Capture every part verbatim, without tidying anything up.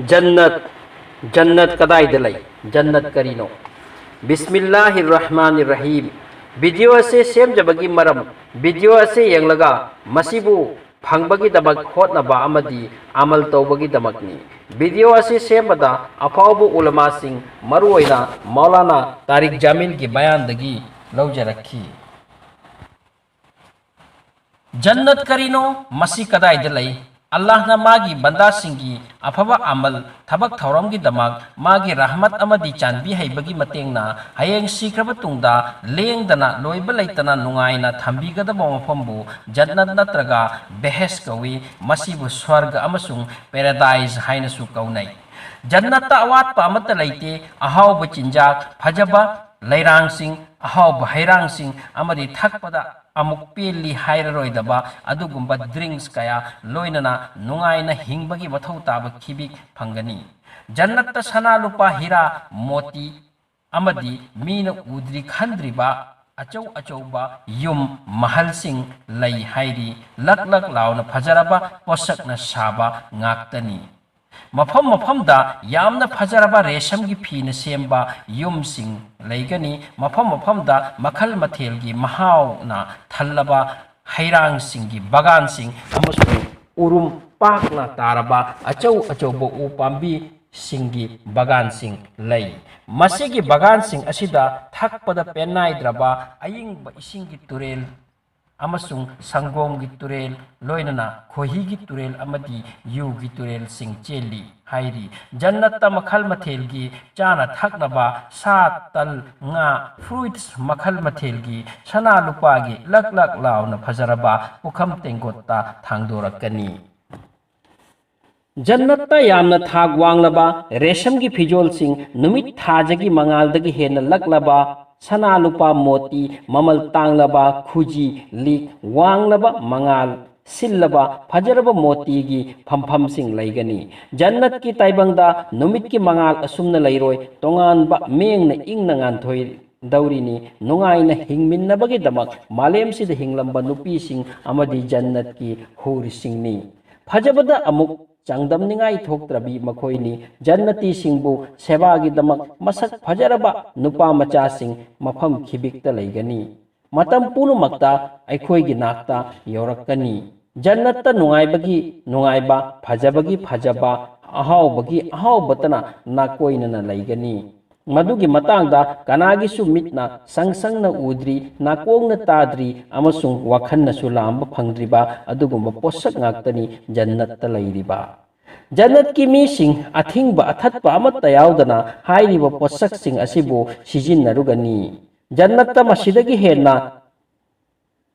ꯖꯟꯅꯠ, ꯖꯟꯅꯠ ꯀꯗꯥꯏꯗ ꯂꯩ? ꯖꯟꯅꯠ ꯀꯔꯤꯅꯣ? ꯕꯤꯁꯃꯤꯜꯂꯥꯍꯤꯔ ꯔꯍꯃꯥꯅꯤꯔ ꯔꯍꯤꯝ꯫ ꯚꯤꯗꯤꯑꯣ ꯑꯁꯤ ꯁꯦꯝꯖꯕꯒꯤ ꯃꯔꯝ, ꯚꯤꯗꯤꯑꯣ ꯑꯁꯤ ꯌꯦꯡꯂꯒ ꯃꯁꯤꯕꯨ ꯐꯪꯕꯒꯤꯗꯃꯛ ꯍꯣꯠꯅꯕ ꯑꯃꯗꯤ ꯑꯃꯜ ꯇꯧꯕꯒꯤꯗꯃꯛꯅꯤ꯫ ꯚꯤꯗꯤꯑꯣ ꯑꯁꯤ ꯁꯦꯝꯕꯗ ꯑꯐꯥꯎꯕ ꯎꯂꯃꯥꯁꯤꯡ, ꯃꯔꯨꯑꯣꯏꯅ ꯃꯧꯂꯥꯅꯥ ꯇꯥꯔꯤꯛ ꯖꯥꯃꯤꯜꯒꯤ ꯕꯌꯥꯟꯗꯒꯤ ꯂꯧꯖꯔꯛꯈꯤ꯫ ꯖꯟꯅꯠ ꯀꯔꯤꯅꯣ? ꯃꯁꯤ ꯀꯗꯥꯏꯗ ꯂꯩ? ꯑꯜꯂꯥꯍꯅ ꯃꯥꯒꯤ ꯕꯟꯗꯥꯁꯤꯡꯒꯤ ꯑꯐꯕ ꯑꯃꯜ, ꯊꯕꯛ ꯊꯧꯔꯝꯒꯤꯗꯃꯛ ꯃꯥꯒꯤ ꯔꯍꯃꯠ ꯑꯃꯗꯤ ꯆꯥꯟꯕꯤ ꯍꯩꯕꯒꯤ ꯃꯇꯦꯡꯅ ꯍꯌꯦꯡ ꯁꯤꯈ꯭ꯔꯕ ꯇꯨꯡꯗ ꯂꯦꯡꯗꯅ ꯂꯣꯏꯕ ꯂꯩꯇꯅ ꯅꯨꯡꯉꯥꯏꯅ ꯊꯝꯕꯤꯒꯗꯕ ꯃꯐꯝꯕꯨ ꯖꯟꯅꯠ ꯅꯠꯇ꯭ꯔꯒ ꯕꯦꯍꯦꯁ ꯀꯧꯏ꯫ ꯃꯁꯤꯕꯨ ꯁ꯭ꯋꯔꯒ ꯑꯃꯁꯨꯡ ꯄꯦꯔꯥꯗꯥꯏꯁ ꯍꯥꯏꯅꯁꯨ ꯀꯧꯅꯩ꯫ ꯖꯟꯅꯠꯇ ꯑꯋꯥꯠꯄ ꯑꯃꯠꯇ ꯂꯩꯇꯦ꯫ ꯑꯍꯥꯎꯕ ꯆꯤꯟꯖꯥꯛ, ꯐꯖꯕ ꯂꯩꯔꯥꯡꯁꯤꯡ, ꯑꯍꯥꯎꯕ ꯍꯩꯔꯥꯡꯁꯤꯡ ꯑꯃꯗꯤ ꯊꯛꯄꯗ ꯑꯃꯨꯛ ꯄꯦꯜꯂꯤ ꯍꯥꯏꯔꯔꯣꯏꯗꯕ ꯑꯗꯨꯒꯨꯝꯕ ꯗ꯭ꯔꯤꯡꯁ ꯀꯌꯥ, ꯂꯣꯏꯅꯅ ꯅꯨꯡꯉꯥꯏꯅ ꯍꯤꯡꯕꯒꯤ ꯃꯊꯧ ꯇꯥꯕ ꯈꯤꯕꯤꯛ ꯐꯪꯒꯅꯤ꯫ ꯖꯟꯅꯠꯇ ꯁꯅꯥ, ꯂꯨꯄꯥ, ꯍꯤꯔꯥ, ꯃꯣꯇꯤ ꯑꯃꯗꯤ ꯃꯤꯅ ꯎꯗ꯭ꯔꯤ ꯈꯟꯗ꯭ꯔꯤꯕ ꯑꯆꯧ ꯑꯆꯧꯕ ꯌꯨꯝ, ꯃꯍꯜꯁꯤꯡ ꯂꯩ ꯍꯥꯏꯔꯤ꯫ ꯂꯛ ꯂꯛ ꯂꯥꯎꯅ ꯐꯖꯔꯕ ꯄꯣꯠꯁꯛꯅ ꯁꯥꯕ ꯉꯥꯛꯇꯅꯤ꯫ ꯃꯐꯝ ꯃꯐꯝꯗ ꯌꯥꯝꯅ ꯐꯖꯔꯕ ꯔꯦꯁꯝꯒꯤ ꯐꯤꯅ ꯁꯦꯝꯕ ꯌꯨꯝꯁꯤꯡ ꯂꯩꯒꯅꯤ꯫ ꯃꯐꯝ ꯃꯐꯝꯗ ꯃꯈꯜ ꯃꯊꯦꯜꯒꯤ ꯃꯍꯥꯎꯅ ꯊꯜꯂꯕ ꯍꯩꯔꯥꯡꯁꯤꯡꯒꯤ ꯕꯒꯥꯟꯁꯤꯡ ꯑꯃꯁꯨꯡ ꯎꯔꯨꯝ ꯄꯥꯛꯅ ꯇꯥꯔꯕ ꯑꯆꯧ ꯑꯆꯧꯕ ꯎ ꯄꯥꯝꯕꯤꯁꯤꯡꯒꯤ ꯕꯒꯥꯟꯁꯤꯡ ꯂꯩ꯫ ꯃꯁꯤꯒꯤ ꯕꯒꯥꯟꯁꯤꯡ ꯑꯁꯤꯗ ꯊꯛꯄꯗ ꯄꯦꯟꯅꯥꯏꯗ꯭ꯔꯕ ꯑꯏꯪꯕ ꯏꯁꯤꯡꯒꯤ ꯇꯨꯔꯦꯜ ꯑꯃꯁꯨꯡ ꯁꯪꯒꯣꯝꯒꯤ ꯇꯨꯔꯦꯜ, ꯂꯣꯏꯅꯅ ꯈꯣꯏꯍꯤꯒꯤ ꯇꯨꯔꯦꯜ ꯑꯃꯗꯤ ꯌꯨꯒꯤ ꯇꯨꯔꯦꯜꯁꯤꯡ ꯆꯦꯜꯂꯤ ꯍꯥꯏꯔꯤ꯫ ꯖꯟꯅꯠꯇ ꯃꯈꯜ ꯃꯊꯦꯜꯒꯤ ꯆꯥꯅ ꯊꯛꯅꯕ ꯁꯥ, ꯇꯜ, ꯉꯥ, ꯐ꯭ꯔꯨꯏꯠꯁ ꯃꯈꯜ ꯃꯊꯦꯜꯒꯤ ꯁꯅꯥ ꯂꯨꯄꯥꯒꯤ ꯂꯛ ꯂꯛ ꯂꯥꯎꯅ ꯐꯖꯔꯕ ꯄꯨꯈꯝ ꯇꯦꯡꯀꯣꯠꯇ ꯊꯥꯡꯗꯣꯔꯛꯀꯅꯤ꯫ ꯖꯟꯅꯠꯇ ꯌꯥꯝꯅ ꯊꯥꯛ ꯋꯥꯡꯂꯕ ꯔꯦꯁꯝꯒꯤ ꯐꯤꯖꯣꯜꯁꯤꯡ, ꯅꯨꯃꯤꯠ ꯊꯥꯖꯒꯤ ꯃꯉꯥꯜꯗꯒꯤ ꯍꯦꯟꯅ ꯂꯛꯂꯕ ꯁꯅꯥ ꯂꯨꯄꯥ, ꯃꯣꯇꯤ, ꯃꯃꯜ ꯇꯥꯡꯂꯕ ꯈꯨꯖꯤ, ꯂꯤꯛ, ꯋꯥꯡꯂꯕ ꯃꯉꯥꯜ ꯁꯤꯜꯂꯕ ꯐꯖꯔꯕ ꯃꯣꯇꯤꯒꯤ ꯐꯝꯐꯝꯁꯤꯡ ꯂꯩꯒꯅꯤ꯫ ꯖꯟꯅꯠꯀꯤ ꯇꯥꯏꯕꯪꯗ ꯅꯨꯃꯤꯠꯀꯤ ꯃꯉꯥꯜ ꯑꯁꯨꯝꯅ ꯂꯩꯔꯣꯏ, ꯇꯣꯉꯥꯟꯕ ꯃꯤꯡꯅ ꯏꯪꯅ ꯉꯥꯟꯊꯣꯏꯗꯧꯔꯤꯅꯤ꯫ ꯅꯨꯡꯉꯥꯏꯅ ꯍꯤꯡꯃꯤꯟꯅꯕꯒꯤꯗꯃꯛ ꯃꯥꯂꯦꯝꯁꯤꯗ ꯍꯤꯡꯂꯝꯕ ꯅꯨꯄꯤꯁꯤꯡ ꯑꯃꯗꯤ ꯖꯟꯅꯠꯀꯤ ꯍꯨꯔꯤꯁꯤꯡꯅꯤ꯫ ꯐꯖꯕꯗ ꯑꯃꯨꯛ ꯆꯥꯡꯗꯝꯅꯤꯡꯉꯥꯏ ꯊꯣꯛꯇ꯭ꯔꯕꯤ ꯃꯈꯣꯏꯅꯤ꯫ ꯖꯟꯅꯇꯤꯁꯤꯡꯕꯨ ꯁꯦꯕꯥꯒꯤꯗꯃꯛ ꯃꯁꯛ ꯐꯖꯔꯕ ꯅꯨꯄꯥ ꯃꯆꯥꯁꯤꯡ ꯃꯐꯝ ꯈꯤꯕꯤꯛꯇ ꯂꯩꯒꯅꯤ꯫ ꯃꯇꯝ ꯄꯨꯝꯅꯃꯛꯇ ꯑꯩꯈꯣꯏꯒꯤ ꯅꯥꯛꯇ ꯌꯧꯔꯛꯀꯅꯤ꯫ ꯖꯟꯅꯠꯇ ꯅꯨꯡꯉꯥꯏꯕꯒꯤ ꯅꯨꯡꯉꯥꯏꯕ, ꯐꯖꯕꯒꯤ ꯐꯖꯕ, ꯑꯍꯥꯎꯕꯒꯤ ꯑꯍꯥꯎꯕꯇꯅ ꯅꯥꯀꯣꯏꯅꯅ ꯂꯩꯒꯅꯤ꯫ ꯃꯗꯨꯒꯤ ꯃꯇꯥꯡꯗ ꯀꯅꯥꯒꯤꯁꯨ ꯃꯤꯠꯅ ꯁꯪ ꯁꯪꯅ ꯎꯗ꯭ꯔꯤ, ꯅꯥꯀꯣꯡꯅ ꯇꯥꯗ꯭ꯔꯤ ꯑꯃꯁꯨꯡ ꯋꯥꯈꯜꯅꯁꯨ ꯂꯥꯝꯕ ꯐꯪꯗ꯭ꯔꯤꯕ ꯑꯗꯨꯒꯨꯝꯕ ꯄꯣꯠꯁꯛ ꯉꯥꯛꯇꯅꯤ ꯖꯟꯅꯠꯇ ꯂꯩꯔꯤꯕ꯫ ꯖꯟꯅꯠꯀꯤ ꯃꯤꯁꯤꯡ ꯑꯊꯤꯡꯕ ꯑꯊꯠꯄ ꯑꯃꯠꯇ ꯌꯥꯎꯗꯅ ꯍꯥꯏꯔꯤꯕ ꯄꯣꯠꯁꯛꯁꯤꯡ ꯑꯁꯤꯕꯨ ꯁꯤꯖꯤꯟꯅꯔꯨꯒꯅꯤ꯫ ꯖꯟꯅꯠꯇ ꯃꯁꯤꯗꯒꯤ ꯍꯦꯟꯅ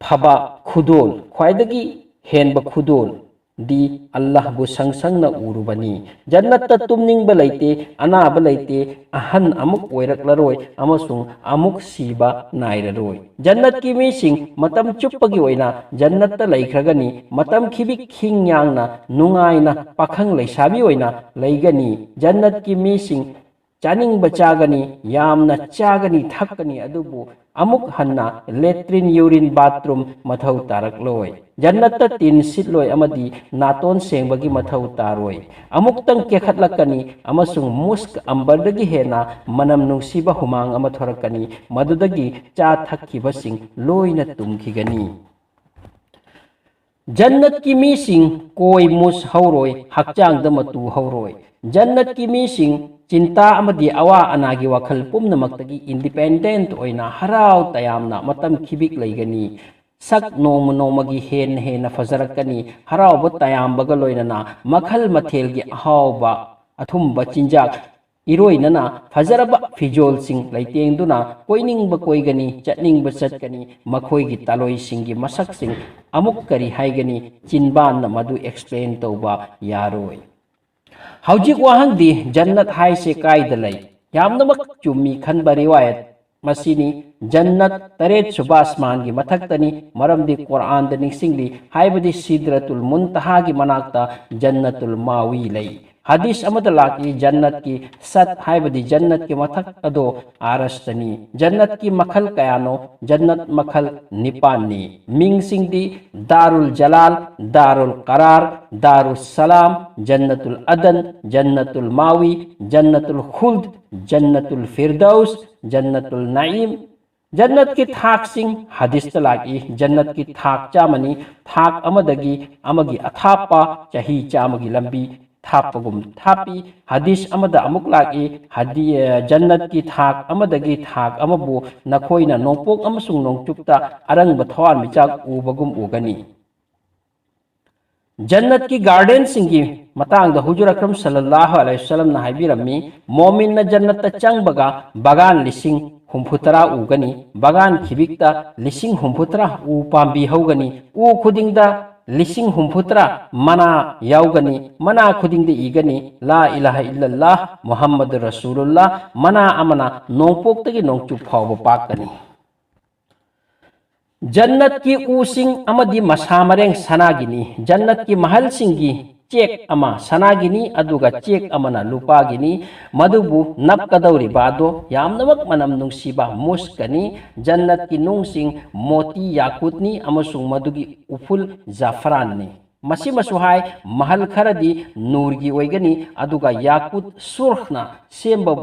ꯐꯕ ꯈꯨꯗꯣꯜ, ꯈ꯭ꯋꯥꯏꯗꯒꯤ ꯍꯦꯟꯕ ꯈꯨꯗꯣꯜ ꯗꯤ ꯑꯜꯂꯥꯍꯕꯨ ꯁꯪ ꯁꯪꯅ ꯎꯔꯨꯕꯅꯤ꯫ ꯖꯟꯅꯠꯇ ꯇꯨꯝꯅꯤꯡꯕ ꯂꯩꯇꯦ, ꯑꯅꯥꯕ ꯂꯩꯇꯦ, ꯑꯍꯟ ꯑꯃꯨꯛ ꯑꯣꯏꯔꯛꯂꯔꯣꯏ ꯑꯃꯁꯨꯡ ꯑꯃꯨꯛ ꯁꯤꯕ ꯅꯥꯏꯔꯔꯣꯏ꯫ ꯖꯟꯅꯠꯀꯤ ꯃꯤꯁꯤꯡ ꯃꯇꯝ ꯆꯨꯞꯄꯒꯤ ꯑꯣꯏꯅ ꯖꯟꯅꯠꯇ ꯂꯩꯈ꯭ꯔꯒꯅꯤ꯫ ꯃꯇꯝ ꯈꯤꯕꯤꯛ ꯈꯤꯡ ꯌꯥꯡꯅ ꯅꯨꯡꯉꯥꯏꯅ ꯄꯥꯈꯪ ꯂꯩꯁꯥꯕꯤ ꯑꯣꯏꯅ ꯂꯩꯒꯅꯤ꯫ ꯖꯟꯅꯠꯀꯤ ꯃꯤꯁꯤꯡ ꯆꯥꯅꯤꯡꯕ ꯆꯥꯒꯅꯤ, ꯌꯥꯝꯅ ꯆꯥꯒꯅꯤ, ꯊꯛꯀꯅꯤ, ꯑꯗꯨꯕꯨ ꯑꯃꯨꯛ ꯍꯟꯅ ꯂꯦꯇ꯭ꯔꯤꯟ, ꯌꯨꯔꯤꯟ, ꯕꯥꯊꯔꯨꯝ ꯃꯊꯧ ꯇꯥꯔꯛꯂꯣꯏ꯫ ꯖꯟꯅꯠꯇ ꯇꯤꯟ ꯁꯤꯠꯂꯣꯏ ꯑꯃꯗꯤ ꯅꯥꯇꯣꯟ ꯁꯦꯡꯕꯒꯤ ꯃꯊꯧ ꯇꯥꯔꯣꯏ꯫ ꯑꯃꯨꯛꯇꯪ ꯀꯦꯈꯠꯂꯛꯀꯅꯤ ꯑꯃꯁꯨꯡ ꯃꯨꯁꯛ ꯑꯝꯕꯔꯗꯒꯤ ꯍꯦꯟꯅ ꯃꯅꯝ ꯅꯨꯡꯁꯤꯕ ꯍꯨꯃꯥꯡ ꯑꯃ ꯊꯣꯔꯛꯀꯅꯤ, ꯃꯗꯨꯗꯒꯤ ꯆꯥ ꯊꯛꯈꯤꯕꯁꯤꯡ ꯂꯣꯏꯅ ꯇꯨꯝꯈꯤꯒꯅꯤ꯫ ꯖꯟꯅꯠꯀꯤ ꯃꯤꯁꯤꯡ ꯀꯣꯏ ꯃꯨꯁ ꯍꯧꯔꯣꯏ, ꯍꯛꯆꯥꯡꯗ ꯃꯇꯨ ꯍꯧꯔꯣꯏ꯫ ꯖꯟꯅꯠꯀꯤ ꯃꯤꯁꯤꯡ ꯆꯤꯟꯇꯥ ꯑꯃꯗꯤ ꯑꯋꯥ ꯑꯅꯥꯒꯤ ꯋꯥꯈꯜ ꯄꯨꯝꯅꯃꯛꯇꯒꯤ ꯏꯟꯗꯤꯄꯦꯟꯗꯦꯟꯠ ꯑꯣꯏꯅ ꯍꯔꯥꯎ ꯇꯌꯥꯝꯅ ꯃꯇꯝ ꯈꯤꯕꯤꯛ ꯂꯩꯒꯅꯤ꯫ ꯁꯛ ꯅꯣꯡꯃ ꯅꯣꯡꯃꯒꯤ ꯍꯦꯟꯅ ꯍꯦꯟꯅ ꯐꯖꯔꯛꯀꯅꯤ꯫ ꯍꯔꯥꯎꯕ ꯇꯌꯥꯝꯕꯒ ꯂꯣꯏꯅꯅ ꯃꯈꯜ ꯃꯊꯦꯜꯒꯤ ꯑꯍꯥꯎꯕ ꯑꯊꯨꯝꯕ ꯆꯤꯟꯖꯥꯛ ꯏꯔꯣꯏꯅꯅ ꯐꯖꯔꯕ ꯐꯤꯖꯣꯜꯁꯤꯡ ꯂꯩꯇꯦꯡꯗꯨꯅ ꯀꯣꯏꯅꯤꯡꯕ ꯀꯣꯏꯒꯅꯤ, ꯆꯠꯅꯤꯡꯕ ꯆꯠꯀꯅꯤ꯫ ꯃꯈꯣꯏꯒꯤ ꯇꯥꯂꯣꯏꯁꯤꯡꯒꯤ ꯃꯁꯛꯁꯤꯡ ꯑꯃꯨꯛ ꯀꯔꯤ ꯍꯥꯏꯒꯅꯤ? ꯆꯤꯟꯕꯥꯟꯅ ꯃꯗꯨ ꯑꯦꯛꯁꯄ꯭ꯂꯦꯟ ꯇꯧꯕ ꯌꯥꯔꯣꯏ꯫ ꯍꯧꯖꯤꯛ ꯋꯥꯍꯪꯗꯤ, ꯖꯟꯅꯠ ꯍꯥꯏꯁꯦ ꯀꯥꯏꯗ ꯂꯩ? ꯌꯥꯝꯅꯃꯛ ꯆꯨꯝꯃꯤ ꯈꯟꯕ ꯔꯤꯋꯥꯌꯠ ꯃꯁꯤꯅꯤ꯫ ꯖꯟꯅꯠ ꯇꯔꯦꯠ ꯁꯨꯕ ꯑꯁꯃꯥꯟꯒꯤ ꯃꯊꯛꯇꯅꯤ, ꯃꯔꯝꯗꯤ ꯀꯨꯔꯑꯥꯟꯗ ꯅꯤꯡꯁꯤꯡꯂꯤ, ꯍꯥꯏꯕꯗꯤ ꯁꯤꯗ꯭ꯔꯇꯨꯜ ꯃꯨꯟꯇꯍꯥꯒꯤ ꯃꯅꯥꯛꯇ ꯖꯟꯅꯇꯨꯜ ꯃꯥꯋꯤ ꯂꯩ꯫ ꯍꯗꯤꯁ ꯑꯃꯗ ꯂꯥꯛꯏ, ꯖꯟꯅꯠꯀꯤ ꯁꯠ ꯍꯥꯏꯕꯗꯤ ꯖꯟꯅꯠꯀꯤ ꯃꯊꯛ ꯑꯗꯣ ꯑꯥꯔꯁꯇꯅꯤ꯫ ꯖꯟꯅꯠꯀꯤ ꯃꯈꯜ ꯀꯌꯥꯅꯣ? ꯖꯟꯅꯠ ꯃꯈꯜ ꯅꯤꯄꯥꯟꯅꯤ꯫ ꯃꯤꯡꯁꯤꯡꯗꯤ ꯗꯥꯔꯨꯜ ꯖꯂꯥꯜ, ꯗꯥꯔꯨꯜ ꯀꯔꯥꯔ, ꯗꯥꯔꯨꯜ ꯁꯂꯥꯝ, ꯖꯟꯅꯇꯨꯜ ꯑꯗꯟ, ꯖꯟꯅꯇꯨꯜ ꯃꯥꯋꯤ, ꯖꯟꯅꯇꯨꯜ ꯈꯨꯜꯗ, ꯖꯟꯅꯇꯨꯜ ꯐꯤꯔꯗꯧꯁ, ꯖꯟꯅꯇꯨꯜ ꯅꯥꯏꯝ꯫ ꯖꯟꯅꯠꯀꯤ ꯊꯥꯛꯁꯤꯡ ꯍꯗꯤꯁꯇ ꯂꯥꯛꯏ꯫ ꯖꯟꯅꯠꯀꯤ ꯊꯥꯛ ꯆꯥꯝꯃꯅꯤ꯫ ꯊꯥꯛ ꯑꯃꯗꯒꯤ ꯑꯃꯒꯤ ꯑꯊꯥꯞꯄ ꯆꯍꯤ ꯆꯥꯝꯃꯒꯤ ꯂꯝꯕꯤ ꯊꯥꯞꯄꯒꯨꯝ ꯊꯥꯞꯄꯤ꯫ ꯍꯗꯤꯁ ꯑꯃꯗ ꯑꯃꯨꯛ ꯂꯥꯛꯏ, ꯍꯗꯤ-, ꯑ, ꯖꯟꯅꯠꯀꯤ ꯊꯥꯛ ꯑꯃꯗꯒꯤ ꯊꯥꯛ ꯑꯃꯕꯨ ꯅꯈꯣꯏꯅ ꯅꯣꯡꯄꯣꯛ ꯑꯃꯁꯨꯡ ꯅꯣꯡꯆꯨꯞꯇ ꯑꯔꯪꯕ ꯊꯋꯥꯟꯃꯤꯆꯥꯛ ꯎꯕꯒꯨꯝ ꯎꯒꯅꯤ꯫ ꯖꯟꯅꯠꯀꯤ ꯒꯥꯔꯗꯦꯟꯁꯤꯡꯒꯤ ꯃꯇꯥꯡꯗ ꯍꯨꯖꯨꯔ ꯑꯀꯔꯝ ꯁꯜꯂꯜꯂꯥꯍꯨ ꯑꯂꯩꯍꯤ ꯋꯁꯜꯂꯝꯅ ꯍꯥꯏꯕꯤꯔꯝꯃꯤ, ꯃꯣꯃꯤꯟꯅ ꯖꯟꯅꯠꯇ ꯆꯪꯕꯒ ꯕꯒꯥꯟ ꯂꯤꯁꯤꯡ ꯍꯨꯝꯐꯨꯇꯔꯥ ꯎꯒꯅꯤ, ꯕꯒꯥꯟ ꯈꯤꯕꯤꯛꯇ ꯂꯤꯁꯤꯡ ꯍꯨꯝꯐꯨꯇꯔꯥ ꯎ ꯄꯥꯝꯕꯤ ꯍꯧꯒꯅꯤ, ꯎ ꯈꯨꯗꯤꯡꯗ ꯂꯤꯁꯤꯡ ꯍꯨꯝꯐꯨꯇꯔꯥ ꯃꯅꯥ ꯌꯥꯎꯒꯅꯤ, ꯃꯅꯥ ꯈꯨꯗꯤꯡꯗ ꯏꯒꯅꯤ, ꯂꯥ ꯏꯂꯥꯍ ꯏꯜꯂꯜꯂꯥꯍ ꯃꯨꯍꯝꯃꯗꯨ ꯔꯁꯨꯂꯨꯜꯂꯥꯍ, ꯃꯅꯥ ꯑꯃꯅ ꯅꯣꯡꯄꯣꯛꯇꯒꯤ ꯅꯣꯡꯆꯨꯞ ꯐꯥꯎꯕ ꯄꯥꯛꯀꯅꯤ꯫ ꯖꯟꯅꯠꯀꯤ ꯎꯁꯤꯡ ꯑꯃꯗꯤ ꯃꯁꯥ ꯃꯔꯦꯡ ꯁꯅꯥꯒꯤꯅꯤ꯫ ꯖꯟꯅꯠꯀꯤ ꯃꯍꯜꯁꯤꯡꯒꯤ ꯆꯦꯛ ꯑꯃ ꯁꯅꯥꯒꯤꯅꯤ, ꯑꯗꯨꯒ ꯆꯦꯛ ꯑꯃꯅ ꯂꯨꯄꯥꯒꯤꯅꯤ꯫ ꯃꯗꯨꯕꯨ ꯅꯞꯀꯗꯧꯔꯤꯕ ꯑꯗꯣ ꯌꯥꯝꯅꯃꯛ ꯃꯅꯝ ꯅꯨꯡꯁꯤꯕ ꯃꯨꯁꯀꯅꯤ꯫ ꯖꯟꯅꯠꯀꯤ ꯅꯨꯡꯁꯤꯡ ꯃꯣꯇꯤ ꯌꯥꯀꯨꯠꯅꯤ ꯑꯃꯁꯨꯡ ꯃꯗꯨꯒꯤ ꯎꯐꯨꯜ ꯖꯥꯐ꯭ꯔꯥꯟꯅꯤ꯫ ꯃꯁꯤꯃꯁꯨ ꯍꯥꯏ, ꯃꯍꯜ ꯈꯔꯗꯤ ꯅꯨꯔꯒꯤ ꯑꯣꯏꯒꯅꯤ, ꯑꯗꯨꯒ ꯌꯥꯀꯨꯠ ꯁꯨꯔꯈꯅ ꯁꯦꯝꯕ,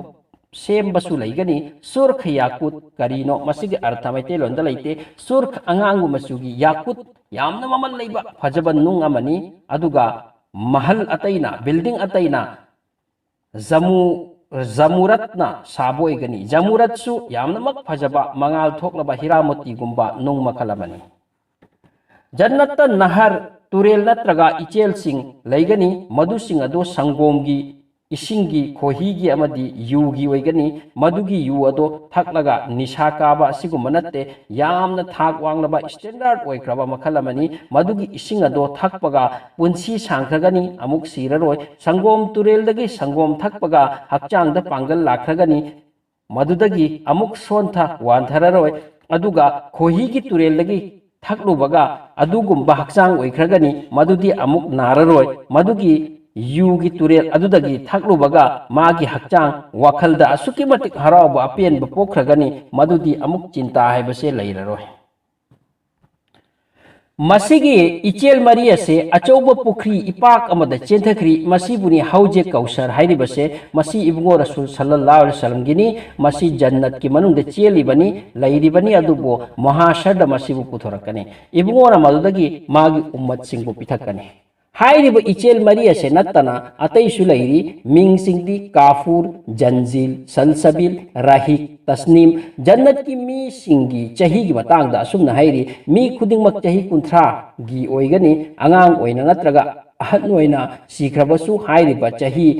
ꯁꯦꯝꯕꯁꯨ ꯂꯩꯒꯅꯤ꯫ ꯁꯨꯔꯈ ꯌꯥꯀꯨꯠ ꯀꯔꯤꯅꯣ? ꯃꯁꯤꯒꯤ ꯑꯔꯊ ꯃꯩꯇꯩꯂꯣꯟꯗ ꯂꯩꯇꯦ꯫ ꯁꯨꯔꯈ ꯑꯉꯥꯡꯕ ꯃꯆꯨꯒꯤ ꯌꯥꯀꯨꯠ ꯌꯥꯝꯅ ꯃꯃꯜ ꯂꯩꯕ ꯐꯖꯕ ꯅꯨꯡ ꯑꯃꯅꯤ꯫ ꯑꯗꯨꯒ ꯃꯍꯜ ꯑꯇꯩꯅ, ꯕꯤꯜꯗꯤꯡ ꯑꯇꯩꯅ ꯖꯃꯨ-, ꯖꯃꯨꯔꯠꯅ ꯁꯥꯕ ꯑꯣꯏꯒꯅꯤ꯫ ꯖꯃꯨꯔꯠꯁꯨ ꯌꯥꯝꯅꯃꯛ ꯐꯖꯕ, ꯃꯉꯥꯜ ꯊꯣꯛꯂꯕ ꯍꯤꯔꯥ ꯃꯣꯇꯤꯒꯨꯝꯕ ꯅꯨꯡ ꯃꯈꯜ ꯑꯃꯅꯤ꯫ ꯖꯟꯅꯠꯇ ꯅꯍꯔ, ꯇꯨꯔꯦꯜ ꯅꯠꯇ꯭ꯔꯒ ꯏꯆꯦꯜꯁꯤꯡ ꯂꯩꯒꯅꯤ, ꯃꯗꯨꯁꯤꯡ ꯑꯗꯨ ꯁꯪꯒꯣꯝꯒꯤ, ꯏꯁꯤꯡꯒꯤ, ꯈꯣꯍꯤꯒꯤ ꯑꯃꯗꯤ ꯌꯨꯒꯤ ꯑꯣꯏꯒꯅꯤ꯫ ꯃꯗꯨꯒꯤ ꯌꯨ ꯑꯗꯣ ꯊꯛꯂꯒ ꯅꯤꯁꯥ ꯀꯥꯕ ꯑꯁꯤꯒꯨꯝꯕ ꯅꯠꯇꯦ, ꯌꯥꯝꯅ ꯊꯥꯛ ꯋꯥꯡꯂꯕ ꯁ꯭ꯇꯦꯟꯗꯔꯗ ꯑꯣꯏꯈ꯭ꯔꯕ ꯃꯈꯜ ꯑꯃꯅꯤ꯫ ꯃꯗꯨꯒꯤ ꯏꯁꯤꯡ ꯑꯗꯣ ꯊꯛꯄꯒ ꯄꯨꯟꯁꯤ ꯁꯥꯡꯈ꯭ꯔꯒꯅꯤ, ꯑꯃꯨꯛ ꯁꯤꯔꯔꯣꯏ꯫ ꯁꯪꯒꯣꯝ ꯇꯨꯔꯦꯜꯗꯒꯤ ꯁꯪꯒꯣꯝ ꯊꯛꯄꯒ ꯍꯛꯆꯥꯡꯗ ꯄꯥꯡꯒꯜ ꯂꯥꯛꯈ꯭ꯔꯒꯅꯤ꯫ ꯃꯗꯨꯗꯒꯤ ꯑꯃꯨꯛ ꯁꯣꯟꯊ ꯋꯥꯟꯊꯔꯔꯣꯏ꯫ ꯑꯗꯨꯒ ꯈꯣꯍꯤꯒꯤ ꯇꯨꯔꯦꯜꯗꯒꯤ ꯊꯛꯂꯨꯕꯒ ꯑꯗꯨꯒꯨꯝꯕ ꯍꯛꯆꯥꯡ ꯑꯣꯏꯈ꯭ꯔꯒꯅꯤ, ꯃꯗꯨꯗꯤ ꯑꯃꯨꯛ ꯅꯥꯔꯔꯣꯏ꯫ ꯃꯗꯨꯒꯤ ꯌꯨꯒꯤ ꯇꯨꯔꯦꯜ ꯑꯗꯨꯗꯒꯤ ꯊꯛꯂꯨꯕꯒ ꯃꯥꯒꯤ ꯍꯛꯆꯥꯡ, ꯋꯥꯈꯜꯗ ꯑꯁꯨꯛꯀꯤ ꯃꯇꯤꯛ ꯍꯔꯥꯎꯕ, ꯑꯄꯦꯟꯕ ꯄꯣꯛꯈ꯭ꯔꯒꯅꯤ, ꯃꯗꯨꯗꯤ ꯑꯃꯨꯛ ꯆꯤꯟꯇꯥ ꯍꯥꯏꯕꯁꯦ ꯂꯩꯔꯔꯣꯏ꯫ ꯃꯁꯤꯒꯤ ꯏꯆꯦꯜ ꯃꯔꯤ ꯑꯁꯤ ꯑꯆꯧꯕ ꯄꯨꯈ꯭ꯔꯤ, ꯏꯄꯥꯛ ꯑꯃꯗ ꯆꯦꯟꯊꯈ꯭ꯔꯤ꯫ ꯃꯁꯤꯕꯨꯅꯤ ꯍꯧꯖꯤꯛ ꯀꯧꯁꯔ ꯍꯥꯏꯔꯤꯕꯁꯦ꯫ ꯃꯁꯤ ꯏꯕꯨꯡꯉꯣ ꯔꯁꯨꯜ ꯁꯜꯂꯜꯂꯥꯍꯨ ꯑꯂꯩꯍꯤ ꯋꯁꯜꯂꯝꯒꯤꯅꯤ꯫ ꯃꯁꯤ ꯖꯟꯅꯠꯀꯤ ꯃꯅꯨꯡꯗ ꯆꯦꯜꯂꯤꯕꯅꯤ, ꯂꯩꯔꯤꯕꯅꯤ, ꯑꯗꯨꯕꯨ ꯃꯍꯥꯁꯔꯗ ꯃꯁꯤꯕꯨ ꯄꯨꯊꯣꯔꯛꯀꯅꯤ꯫ ꯏꯕꯨꯡꯉꯣꯅ ꯃꯗꯨꯗꯒꯤ ꯃꯥꯒꯤ ꯎꯝꯃꯠꯁꯤꯡꯕꯨ ꯄꯤꯊꯛꯀꯅꯤ꯫ ꯍꯥꯏꯔꯤꯕ ꯏꯆꯦꯜ ꯃꯔꯤ ꯑꯁꯦ ꯅꯠꯇꯅ ꯑꯇꯩꯁꯨ ꯂꯩꯔꯤ꯫ ꯃꯤꯡꯁꯤꯡꯗꯤ ꯀꯥꯐꯨꯔ, ꯖꯟꯖꯤꯜ, ꯁꯜꯁꯕꯤꯜ, ꯔꯥꯍꯤꯛ, ꯇꯁꯅꯤꯝ꯫ ꯖꯟꯅꯠꯀꯤ ꯃꯤꯁꯤꯡꯒꯤ ꯆꯍꯤꯒꯤ ꯃꯇꯥꯡꯗ ꯑꯁꯨꯝꯅ ꯍꯥꯏꯔꯤ: ꯃꯤ ꯈꯨꯗꯤꯡꯃꯛ ꯆꯍꯤ ꯀꯨꯟꯊ꯭ꯔꯥꯒꯤ ꯑꯣꯏꯒꯅꯤ꯫ ꯑꯉꯥꯡ ꯑꯣꯏꯅ ꯅꯠꯇ꯭ꯔꯒ ꯑꯍꯟ ꯑꯣꯏꯅ ꯁꯤꯈ꯭ꯔꯕꯁꯨ ꯍꯥꯏꯔꯤꯕ ꯆꯍꯤ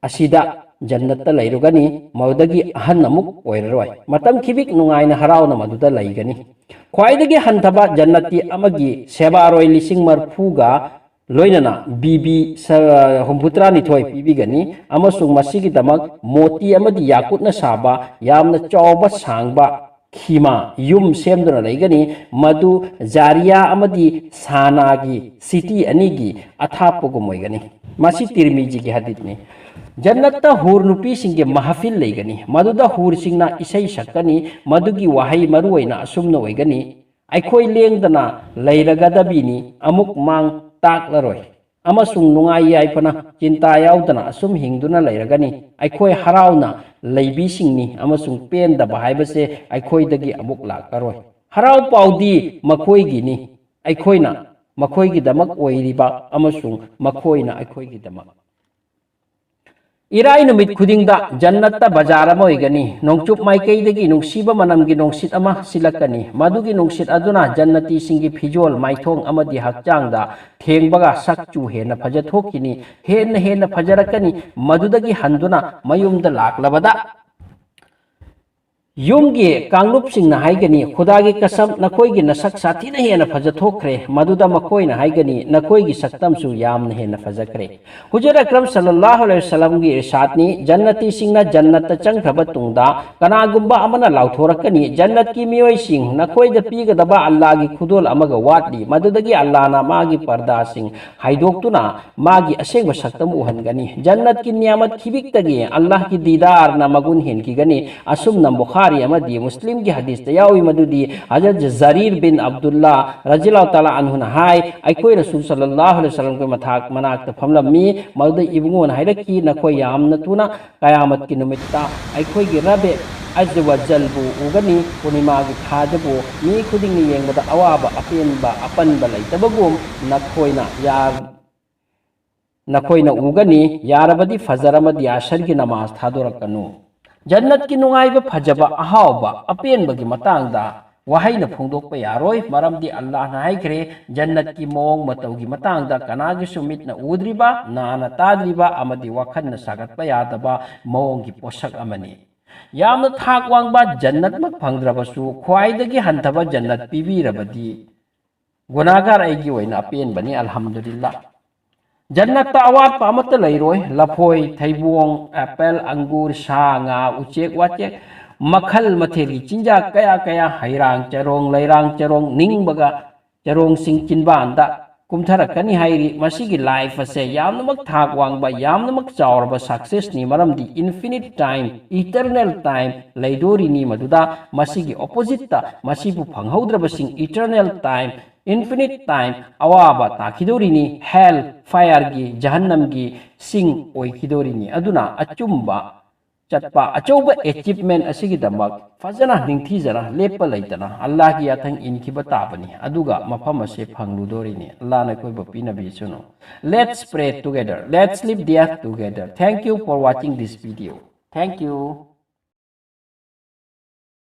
ꯑꯁꯤꯗ ꯖꯟꯅꯠꯇ ꯂꯩꯔꯨꯒꯅꯤ꯫ ꯃꯗꯨꯗꯒꯤ ꯑꯍꯟ ꯑꯃꯨꯛ ꯑꯣꯏꯔꯔꯣꯏ꯫ ꯃꯇꯝ ꯈꯤꯕꯤꯛ ꯅꯨꯡꯉꯥꯏꯅ ꯍꯔꯥꯎꯅ ꯃꯗꯨꯗ ꯂꯩꯒꯅꯤ꯫ ꯈ꯭ꯋꯥꯏꯗꯒꯤ ꯍꯟꯊꯕ ꯖꯟꯅꯠꯇꯤ ꯑꯃꯒꯤ ꯁꯦꯕꯥꯔꯣꯏ ꯂꯤꯁꯤꯡ ꯃꯔꯐꯨꯒ ꯂꯣꯏꯅꯅ ꯕꯤꯕꯤ ꯁ-, ꯍꯨꯝꯐꯨꯇꯔꯥꯅꯤꯊꯣꯏ ꯄꯤꯕꯤꯒꯅꯤ, ꯑꯃꯁꯨꯡ ꯃꯁꯤꯒꯤꯗꯃꯛ ꯃꯣꯇꯤ ꯑꯃꯗꯤ ꯌꯥꯀꯨꯠꯅ ꯁꯥꯕ ꯌꯥꯝꯅ ꯆꯥꯎꯕ ꯁꯥꯡꯕ ꯈꯤꯃꯥ ꯌꯨꯝ ꯁꯦꯝꯗꯨꯅ ꯂꯩꯒꯅꯤ꯫ ꯃꯗꯨ ꯖꯥꯔꯤꯌꯥ ꯑꯃꯗꯤ ꯁꯥꯅꯥꯒꯤ ꯁꯤꯇꯤ ꯑꯅꯤꯒꯤ ꯑꯊꯥꯞꯄꯒꯨꯝ ꯑꯣꯏꯒꯅꯤ꯫ ꯃꯁꯤ ꯇꯤꯔꯃꯤꯖꯤꯒꯤ ꯍꯗꯤꯠꯅꯤ꯫ ꯖꯟꯅꯠꯇ ꯍꯨꯔ ꯅꯨꯄꯤꯁꯤꯡꯒꯤ ꯃꯍꯐꯤꯜ ꯂꯩꯒꯅꯤ꯫ ꯃꯗꯨꯗ ꯍꯨꯔꯁꯤꯡꯅ ꯏꯁꯩ ꯁꯛꯀꯅꯤ꯫ ꯃꯗꯨꯒꯤ ꯋꯥꯍꯩ ꯃꯔꯨꯑꯣꯏꯅ ꯑꯁꯨꯝꯅ ꯑꯣꯏꯒꯅꯤ: "ꯑꯩꯈꯣꯏ ꯂꯦꯡꯗꯅ ꯂꯩꯔꯒꯗꯕꯤꯅꯤ, ꯑꯃꯨꯛ ꯃꯥꯡ ꯇꯥꯛꯂꯔꯣꯏ, ꯑꯃꯁꯨꯡ ꯅꯨꯡꯉꯥꯏ ꯌꯥꯏꯐꯅ, ꯆꯤꯟꯇꯥ ꯌꯥꯎꯗꯅ ꯑꯁꯨꯝ ꯍꯤꯡꯗꯨꯅ ꯂꯩꯔꯒꯅꯤ꯫ ꯑꯩꯈꯣꯏ ꯍꯔꯥꯎꯅ ꯂꯩꯕꯤꯁꯤꯡꯅꯤ, ꯑꯃꯁꯨꯡ ꯄꯦꯟꯗꯕ ꯍꯥꯏꯕꯁꯦ ꯑꯩꯈꯣꯏꯗꯒꯤ ꯑꯃꯨꯛ ꯂꯥꯛꯂꯔꯣꯏ꯫ ꯍꯔꯥꯎ ꯄꯥꯎꯗꯤ ꯃꯈꯣꯏꯒꯤꯅꯤ, ꯑꯩꯈꯣꯏꯅ ꯃꯈꯣꯏꯒꯤꯗꯃꯛ ꯑꯣꯏꯔꯤꯕ, ꯑꯃꯁꯨꯡ ꯃꯈꯣꯏꯅ ꯑꯩꯈꯣꯏꯒꯤꯗꯃꯛ"꯫ ꯏꯔꯥꯏ ꯅꯨꯃꯤꯠ ꯈꯨꯗꯤꯡꯗ ꯖꯟꯅꯠꯇ ꯕꯖꯥꯔ ꯑꯃ ꯑꯣꯏꯒꯅꯤ꯫ ꯅꯣꯡꯆꯨꯞ ꯃꯥꯏꯀꯩꯗꯒꯤ ꯅꯨꯡꯁꯤꯕ ꯃꯅꯝꯒꯤ ꯅꯨꯡꯁꯤꯠ ꯑꯃ ꯁꯤꯜꯂꯛꯀꯅꯤ꯫ ꯃꯗꯨꯒꯤ ꯅꯨꯡꯁꯤꯠ ꯑꯗꯨꯅ ꯖꯟꯅꯇꯤꯁꯤꯡꯒꯤ ꯐꯤꯖꯣꯜ, ꯃꯥꯏꯊꯣꯡ ꯑꯃꯗꯤ ꯍꯛꯆꯥꯡꯗ ꯊꯦꯡꯕꯒ ꯁꯛꯆꯨ ꯍꯦꯟꯅ ꯐꯖꯊꯣꯛꯈꯤꯅꯤ꯫ ꯍꯦꯟꯅ ꯍꯦꯟꯅ ꯐꯖꯔꯛꯀꯅꯤ꯫ ꯃꯗꯨꯗꯒꯤ ꯍꯟꯗꯨꯅ ꯃꯌꯨꯝꯗ ꯂꯥꯛꯂꯕꯗ ꯌꯨꯝꯒꯤ ꯀꯥꯡꯂꯨꯞꯁꯤꯡꯅ ꯍꯥꯏꯒꯅꯤ, "ꯈꯨꯗꯥꯒꯤ ꯀꯁꯝ, ꯅꯈꯣꯏꯒꯤ ꯅꯁꯛ ꯁꯥꯊꯤꯅ ꯍꯦꯟꯅ ꯐꯖꯊꯣꯛꯈ꯭ꯔꯦ"꯫ ꯃꯗꯨꯗ ꯃꯈꯣꯏꯅ ꯍꯥꯏꯒꯅꯤ, "ꯅꯈꯣꯏꯒꯤ ꯁꯛꯇꯝꯁꯨ ꯌꯥꯝꯅ ꯍꯦꯟꯅ ꯐꯖꯈ꯭ꯔꯦ"꯫ ꯍꯨꯖꯨꯔ ꯑꯀ꯭ꯔꯝ ꯁꯜꯂꯜꯂꯥꯍꯨ ꯑꯂꯩꯍꯤ ꯋꯁꯜꯂꯝꯒꯤ ꯏꯔꯁꯥꯠꯅꯤ, ꯖꯟꯅꯇꯤꯁꯤꯡꯅ ꯖꯟꯅꯠꯇ ꯆꯪꯈ꯭ꯔꯕ ꯇꯨꯡꯗ ꯀꯅꯥꯒꯨꯝꯕ ꯑꯃꯅ ꯂꯥꯎꯊꯣꯔꯛꯀꯅꯤ, "ꯖꯟꯅꯠꯀꯤ ꯃꯤꯑꯣꯏꯁꯤꯡ, ꯅꯈꯣꯏꯗ ꯄꯤꯒꯗꯕ ꯑꯜꯂꯥꯍꯒꯤ ꯈꯨꯗꯣꯜ ꯑꯃꯒ ꯋꯥꯠꯂꯤ"꯫ ꯃꯗꯨꯗꯒꯤ ꯑꯜꯂꯥꯍꯅ ꯃꯥꯒꯤ ꯄꯔꯗꯥꯁꯤꯡ ꯍꯥꯏꯗꯣꯛꯇꯨꯅ ꯃꯥꯒꯤ ꯑꯁꯦꯡꯕ ꯁꯛꯇꯝ ꯎꯍꯟꯒꯅꯤ꯫ ꯖꯟꯅꯠꯀꯤ ꯅꯤꯌꯥꯃꯠ ꯈꯤꯕꯤꯛꯇꯒꯤ ꯑꯜꯂꯥꯍꯒꯤ ꯗꯤꯗꯥꯔꯅ ꯃꯒꯨꯟ ꯍꯦꯟꯈꯤꯒꯅꯤ꯫ ꯑꯁꯨꯝꯅ ꯕꯨꯈꯥꯔꯤ ꯑꯃꯗꯤ ꯃꯨꯁꯂꯤꯝꯒꯤ ꯍꯗꯤꯁꯇ ꯌꯥꯎꯏ, ꯃꯗꯨꯗꯤ ꯍꯖꯔꯠ ꯖꯔꯤꯔ ꯕꯤꯟ ꯑꯕꯗꯨꯜꯂꯥ ꯔꯖꯤꯌꯜꯂꯥꯍꯨ ꯇꯥꯂꯥ ꯑꯟꯍꯨꯅ ꯍꯥꯏ, "ꯑꯩꯈꯣꯏ ꯔꯁꯨꯜ ꯁꯜꯂꯜꯂꯥꯍꯨ ꯑꯂꯩꯍꯤ ꯋꯁꯜꯂꯝꯒꯤ ꯃꯊꯥꯛ-, ꯃꯅꯥꯛꯇ ꯐꯝꯂꯝꯃꯤ꯫ ꯃꯗꯨꯗ ꯏꯕꯨꯡꯉꯣꯅ ꯍꯥꯏꯔꯛꯈꯤ, ꯅꯈꯣꯏ ꯌꯥꯝꯅ ꯊꯨꯅ ꯀꯌꯥꯃꯠꯀꯤ ꯅꯨꯃꯤꯠꯇ ꯑꯩꯈꯣꯏꯒꯤ ꯔꯕꯦ ꯑꯖ ꯋ ꯖꯜꯕꯨ ꯎꯒꯅꯤ꯫ ꯄꯨꯔꯅꯤꯃꯥꯒꯤ ꯊꯥꯗꯕꯨ ꯃꯤ ꯈꯨꯗꯤꯡꯅ ꯌꯦꯡꯕꯗ ꯑꯋꯥꯕ, ꯑꯄꯦꯟꯕ, ꯑꯄꯟꯕ ꯂꯩꯇꯕꯒꯨꯝ ꯅꯈꯣꯏꯅ ꯌꯥ-, ꯅꯈꯣꯏꯅ ꯎꯒꯅꯤ꯫ ꯌꯥꯔꯕꯗꯤ ꯐꯖꯔ ꯑꯃꯗꯤ ꯑꯁꯔꯒꯤ ꯅꯃꯥꯖ ꯊꯥꯗꯣꯔꯛꯀꯅꯨ"꯫ ꯖꯟꯅꯠꯀꯤ ꯅꯨꯡꯉꯥꯏꯕ, ꯐꯖꯕ, ꯑꯍꯥꯎꯕ, ꯑꯄꯦꯟꯕꯒꯤ ꯃꯇꯥꯡꯗ ꯋꯥꯍꯩꯅ ꯐꯣꯡꯗꯣꯛꯄ ꯌꯥꯔꯣꯏ, ꯃꯔꯝꯗꯤ ꯑꯜꯂꯥꯍꯅ ꯍꯥꯏꯈ꯭ꯔꯦ, ꯖꯟꯅꯠꯀꯤ ꯃꯑꯣꯡ ꯃꯇꯧꯒꯤ ꯃꯇꯥꯡꯗ ꯀꯅꯥꯒꯤꯁꯨ ꯃꯤꯠꯅ ꯎꯗ꯭ꯔꯤꯕ, ꯅꯥꯅ ꯇꯥꯗ꯭ꯔꯤꯕ ꯑꯃꯗꯤ ꯋꯥꯈꯜꯅ ꯁꯥꯒꯠꯄ ꯌꯥꯗꯕ ꯃꯑꯣꯡꯒꯤ ꯄꯣꯠꯁꯛ ꯑꯃꯅꯤ꯫ ꯌꯥꯝꯅ ꯊꯥꯛ ꯋꯥꯡꯕ ꯖꯟꯅꯠꯃꯛ ꯐꯪꯗ꯭ꯔꯕꯁꯨ, ꯈ꯭ꯋꯥꯏꯗꯒꯤ ꯍꯟꯊꯕ ꯖꯟꯅꯠ ꯄꯤꯕꯤꯔꯕꯗꯤ, ꯒꯨꯅꯥꯒꯥꯔ ꯑꯩꯒꯤ ꯑꯣꯏꯅ ꯑꯄꯦꯟꯕꯅꯤ, ꯑꯜꯍꯝꯗꯨꯂꯤꯜꯂꯥ꯫ ꯖꯟꯅꯠꯇ ꯑꯋꯥꯠꯄ ꯑꯃꯠꯇ ꯂꯩꯔꯣꯏ꯫ ꯂꯐꯣꯏ, ꯊꯩꯕꯣꯡ, ꯑꯦꯄꯜ, ꯑꯪꯒꯨꯔ, ꯁꯥ, ꯉꯥ, ꯎꯆꯦꯛ, ꯋꯥꯆꯦꯛ, ꯃꯈꯜ ꯃꯊꯦꯜꯒꯤ ꯆꯤꯟꯖꯥꯛ ꯀꯌꯥ ꯀꯌꯥ, ꯍꯩꯔꯥꯡ ꯆꯔꯣꯡ, ꯂꯩꯔꯥꯡ ꯆꯔꯣꯡ, ꯅꯤꯡꯕꯒ ꯆꯔꯣꯡꯁꯤꯡ ꯆꯤꯟꯕꯥꯟꯗ ꯀꯨꯝꯊꯔꯛꯀꯅꯤ ꯍꯥꯏꯔꯤ꯫ ꯃꯁꯤꯒꯤ ꯂꯥꯏꯐ ꯑꯁꯦ ꯌꯥꯝꯅꯃꯛ ꯊꯥꯛ ꯋꯥꯡꯕ, ꯌꯥꯝꯅꯃꯛ ꯆꯥꯎꯔꯕ ꯁꯛꯁꯦꯁꯅꯤ, ꯃꯔꯝꯗꯤ ꯏꯟꯐꯤꯅꯤꯠ ꯇꯥꯏꯝ, ꯏꯇꯔꯅꯦꯜ ꯇꯥꯏꯝ ꯂꯩꯗꯣꯔꯤꯅꯤ꯫ ꯃꯗꯨꯗ ꯃꯁꯤꯒꯤ ꯑꯣꯄꯣꯖꯤꯠꯇ ꯃꯁꯤꯕꯨ ꯐꯪꯍꯧꯗ꯭ꯔꯕꯁꯤꯡ, ꯏꯇꯔꯅꯦꯜ ꯇꯥꯏꯝ, ꯏꯟꯐꯤꯅꯤꯠ ꯇꯥꯏꯝ ꯑꯋꯥꯕ ꯇꯥꯈꯤꯗꯣꯔꯤꯅꯤ, ꯍꯦꯜ ꯐꯥꯌꯔꯒꯤ, ꯖꯍꯟꯅꯝꯒꯤ ꯁꯤꯡ ꯑꯣꯏꯈꯤꯗꯣꯔꯤꯅꯤ꯫ ꯑꯗꯨꯅ ꯑꯆꯨꯝꯕ ꯆꯠꯄ, ꯑꯆꯧꯕ ꯑꯦꯆꯤꯞꯃꯦꯟ ꯑꯁꯤꯒꯤꯗꯃꯛ ꯐꯖꯅ ꯅꯤꯡꯊꯤꯖꯅ ꯂꯦꯞꯄ ꯂꯩꯇꯅ ꯑꯜꯂꯥꯍꯒꯤ ꯌꯥꯊꯪ ꯏꯟꯈꯤꯕ ꯇꯥꯕꯅꯤ, ꯑꯗꯨꯒ ꯃꯐꯝ ꯑꯁꯦ ꯐꯪꯂꯨꯗꯣꯔꯤꯅꯤ꯫ ꯑꯜꯂꯥꯍꯅ ꯑꯩꯈꯣꯏꯕꯨ ꯄꯤꯅꯕꯤꯁꯅꯨ꯫ Let's pray together. Let's live there together. Thank you for watching this video. Thank you.